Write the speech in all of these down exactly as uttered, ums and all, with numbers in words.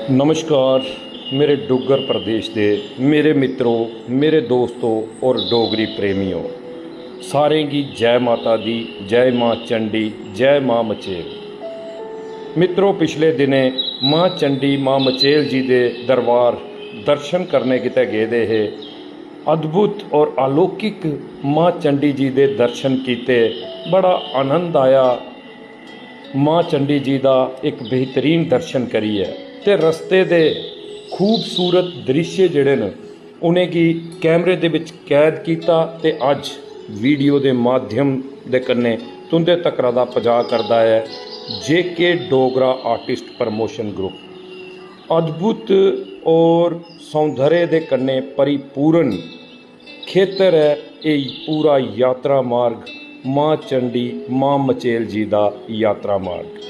नमस्कार मेरे डुग्गर प्रदेश दे मेरे मित्रो, मेरे दोस्तो और डोगरी प्रेमियो, सारें गी जय माता दी, जय मां चंडी, जय मां मचेल। मित्रो, पिछले दिनें मां चंडी, मां मचेल जी दे दरबार दर्शन करने गितै गेदे हे। अद्भुत और अलौकिक मां चंडी जी दे दर्शन कीते, बड़ा आनंद आया। मां चंडी जी दा इक बेहतरीन दर्शन करियै ते रस्ते दे खूबसूरत दृश्य जेह्ड़े न, उ'नेंगी कैमरे दे बिच कैद कीता ते अज्ज वीडियो दे माध्यम दे कन्नै तुं'दे तक्कर दा पजा करदा ऐ जे के डोगरा आर्टिस्ट प्रमोशन ग्रुप। अद्भुत और सौंदर्य दे कन्नै परिपूर्ण खेतर ऐ एह् पूरा यात्रा मार्ग, मां चंडी, मां मचेल जी दा यात्रा मार्ग।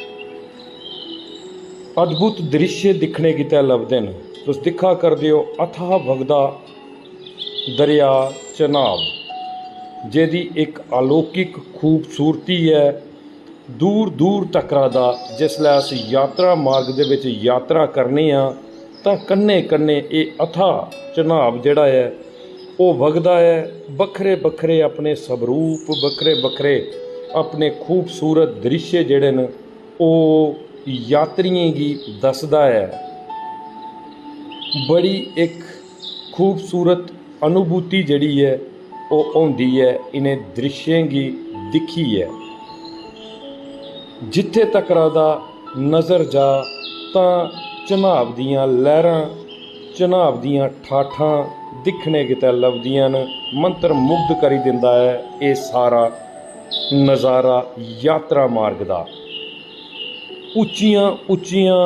अद्भुत दृश्य दिक्खने गितै लभदे न। तुस दिक्खा करदे ओ अथाह बगदा दरेआ चनाब, जेह्दी इक अलौकिक खूबसूरती ऐ। दूर दूर तक्करा दा जिसलै अस यात्रा मार्ग दे बिच यात्रा करने आं तां कन्नै कन्नै एह् अथाह चनाब जेह्ड़ा ऐ ओह् वगदा ऐ। बक्खरे बक्खरे अपने स्वरूप, बक्खरे बक्खरे अपने खूबसूरत दृश्य जेह्ड़े न ओह् यात्रियें गी दसदा ऐ। बड़ी इक खूबसूरत अनुभूति जेह्ड़ी ऐ ओह् होंदी ऐ इ'नें दृश्यें गी दिक्खियै। जित्थै तक्करा दा नजर जा तां चन्हाब दियां लैह्रां, चन्हाब दियां ठाठां दिक्खने गितै लभदियां न। मंत्र मुग्ध करी दिंदा ऐ एह् सारा नजारा यात्रा मार्ग दा। उच्चियां उच्चियां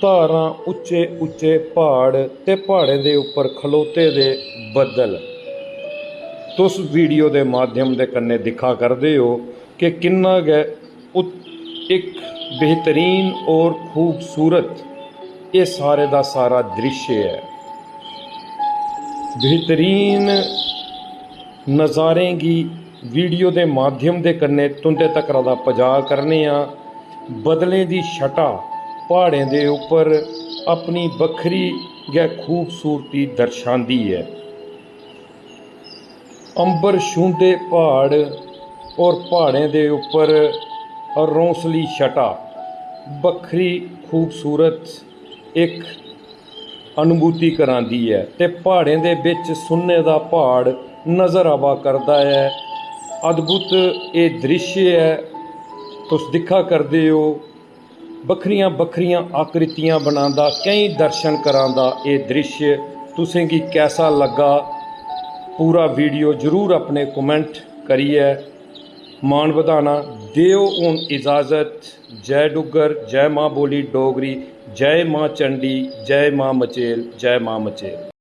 धारां, उच्चे उच्चे प्हाड़ ते प्हाड़ें दे उप्पर खलोते दे बद्दल। तुस वीडियो दे माध्यम दे कन्नै दिक्खा करदे ओ कि किन्ना गै उत-, इक बेहतरीन और खूबसूरत एह् सारे दा सारा दृश्य ऐ। बेहतरीन नज़ारें गी वीडियो दे माध्यम दे कन्नै तुं'दे तक्कर दा पजाऽ करने आं। बदलें दी छटा प्हाड़ें दे उप्पर अपनी बक्खरी गै खूबसूरती दर्शांदी ऐ। अंबर छूंह्दे प्हाड़ और प्हाड़ें दे उप्पर रौंसली छटा बक्खरी खूबसूरत इक अनुभूति करांदी ऐ ते प्हाड़ें दे बिच सुन्ने दा प्हाड़ नजर आवा करदा ऐ। अद्भुत एह् दृश्य ऐ, तुस दिक्खा करदे ओ। बक्खरियां बक्खरियां आकृतियां बनांदा, केईं दर्शन करांदा एह् दृश्य। तुसें गी कैसा लग्गा? पूरा वीडियो जरूर अपने कमेंट करियै मान बधाना। देओ हून इजाजत। जय डुग्गर, जय मां बोली डोगरी, जय मां चंडी, जय मां मचेल, जय मां मचेल।